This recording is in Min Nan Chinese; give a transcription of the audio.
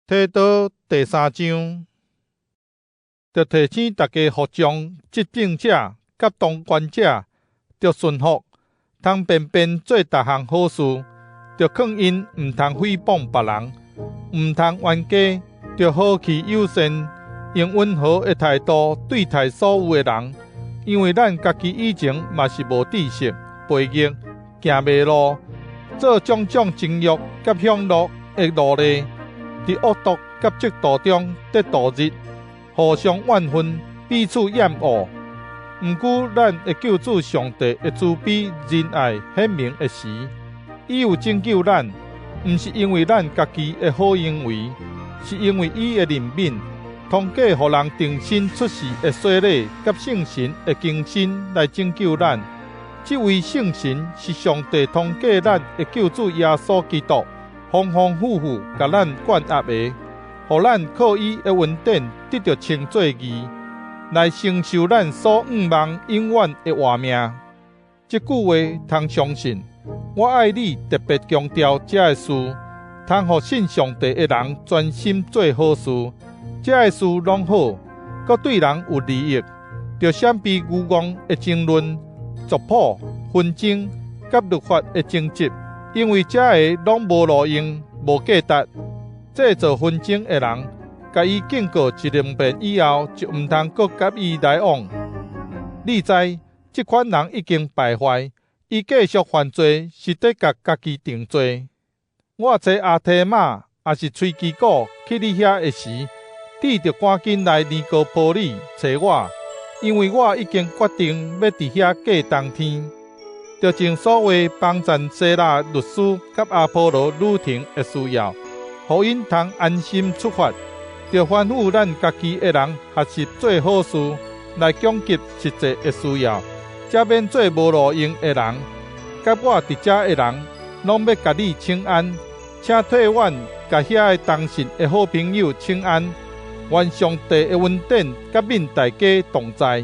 提多第三章，著提醒大家服從執政者佮當權者，著順服，通便便做逐項好事，著勸𪜶毋通誹謗別人，毋通冤家，著和氣友善，用溫和的態度對待所有的人。因為咱家己以前嘛是無知識、悖逆、行迷路，做種種情欲佮享樂的奴隸。佇惡毒佮嫉妒中咧度日，互相怨恨，彼此厭惡。毋過，咱的救主上帝的慈悲仁愛顯明的時，伊有拯救咱，毋是因為咱家己的好行為，是因為伊的憐憫，通過予人重新出世的洗禮佮聖神的更新來拯救咱。這位聖神是上帝通過咱的救主耶穌基督，豐豐富富共咱灌壓的，予咱靠伊的恩典得著稱做義，來承受咱所向望永遠的活命。這句話通相信，我愛你特別強調這个事，通予信上帝的人專心做好事。這个事攏好，閣對人有利益。著閃避愚戇的爭論、族譜、紛爭、佮律法的爭執。因為這个攏無路用、無價值。製造紛爭的人，共伊警告一兩遍以後，就毋通閣佮伊來往。你知，這款人已經敗壞，伊繼續犯罪是佇共家己定罪。我揣阿提馬抑是崔基古去你遐的時，你著趕緊來尼哥波里揣我，因為我已經決定欲佇遐過冬天。著盡所謂幫贊西喇律師佮阿波羅旅程的需要，予𪜶通安心出發。著吩咐咱家己的人學習做好事，來供給實際的需要，才免做無路用的人。佮我佇遮的人，攏欲共你請安，請替阮共遐的同信的好朋友請安。願上帝的恩典佮恁大家同在。